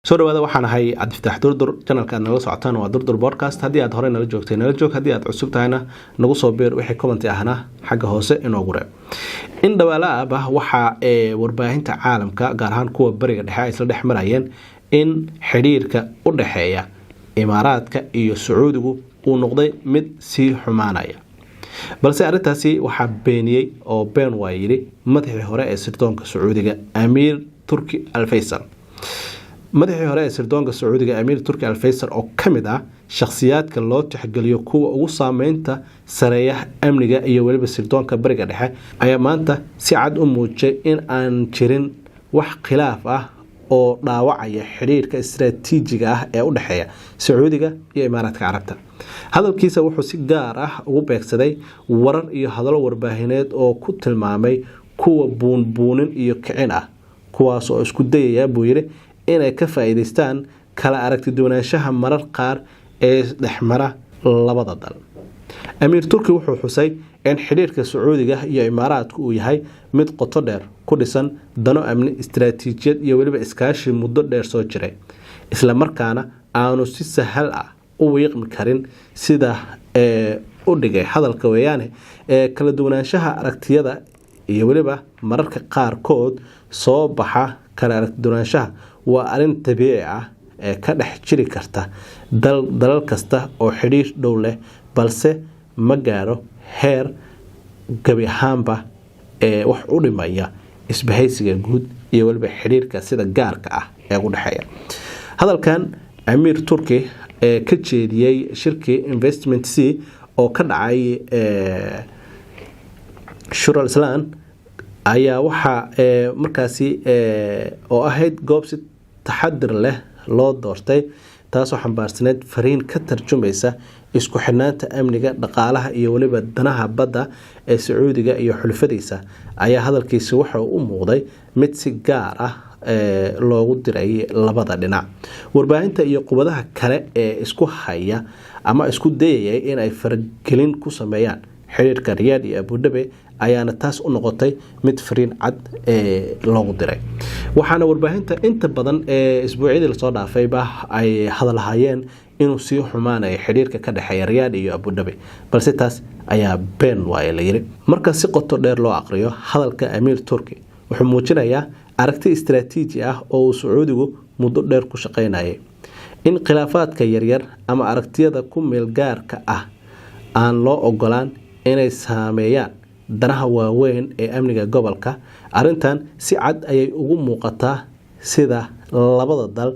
Soo dhawaada, waxaan ahay Cabdifataax Durdur. Channelka aad nala socotaan waa Durdur Podcast. Haddii aad horey nala joogtay, nala joog. Haddii aad cusub tahayna, nagu soo biir. Wixii comment ahna xagga hoose inoogu reeb. In dhawaala ah waxaa ee warbaahinta caalamka, gaar ahaan kuwa Bariga Dhexe, ay isla dhex marayeen in xidhiirka u dhexeeya Imaaraadka iyo Sacuudigu uu noqday mid sii xumaanaya, balse arrintaasi waxaa beeniyey oo been waa yidhi madaxii hore ee sirdoonka Sacuudiga, Amiir Turki Alfaysal. Madaxii hore ee sirdoonka Sacuudiga, Amiir Turki Alfaysal, oo ka mid ah shakhsiyaadka loo tixgeliyo kuwa ugu saameynta sareeya amniga iyo weliba sirdoonka Bariga Dhexe, ayaa maanta si cad u muujiyay in aan jirin wax khilaaf ah oo dhaawacaya xidhiirka istaraatiijiga ah ee u dhexeeya Sacuudiga iyo Imaaraadka Carabta. Hadalkiisa wuxuu si gaar ah ugu beegsaday warar iyo hadallo warbaahineed oo ku tilmaamay kuwa buunbuunin iyo kicin ah, kuwaas oo isku dayaya, buu yidhi, inay ka faa'iidaystaan kala aragti duwanaanshaha marar qaar ee dhexmara labada dal. Amiir Turki wuxuu xusay in xidhiirka Sacuudiga iyo Imaaraadku uu yahay mid qoto dheer, ku dhisan dano amni, istaraatiijiyad iyo weliba iskaashi muddo dheer soo jiray, isla markaana aanu si sahal ah u wiiqmi karin, sida ee u dhigay hadalka weeyaane ee kala duwanaanshaha aragtiyada iyo weliba mararka qaarkood soo baxa. Kala aragtiduwanaanshaha waa arrin dabiici ah ee ka dhex jiri karta dalal kasta oo xidhiir dhow leh, balse ma gaaro heer gabi ahaanba ee wax u dhimaya isbahaysiga guud iyo weliba xidhiirka sida gaarka ah ee u dhexeeya. Hadalkan Amiir Turki ee ka jeediyey shirkii Investment C oo ka dhacay Shural Island ayaa waxaa markaasi oo ahayd goob si taxadir leh loo doortay, taasoo xambaarsaneyd fariin ka tarjumaysa isku xidhnaanta amniga, dhaqaalaha iyo weliba danaha badda ee Sacuudiga iyo xulafadiisa, ayaa hadalkiisi waxa uu u muuqday mid si gaar ah loogu diray labada dhinac, warbaahinta iyo qubadaha kale ee isku haya ama isku dayayay in ay faragelin ku sameeyaan xiriirka Riyaad iyo Abu Dhabi, ayaana taas u noqotay mid fariin cad ee loogu diray. Waxaana warbaahinta inta badan ee isbuucyadii lasoo dhaafayba ay hadalhayeen inuu sii xumaanayo xiriirka ka dhexeeya Riyaad iyo Abu Dhabi, balse taas ayaa been waaye la yiri. Marka si qoto dheer loo aqriyo hadalka Amiir Turki, wuxuu muujinayaa aragti istaraatiiji ah oo uu Sacuudigu muddo dheer ku shaqaynayay, in khilaafaadka yaryar ama aragtiyada ku meel gaarka ah aan loo ogolaan inay saameeyaan danaha waaweyn ee amniga gobolka. Arrintan si cad ayay ugu muuqataa sida labada dal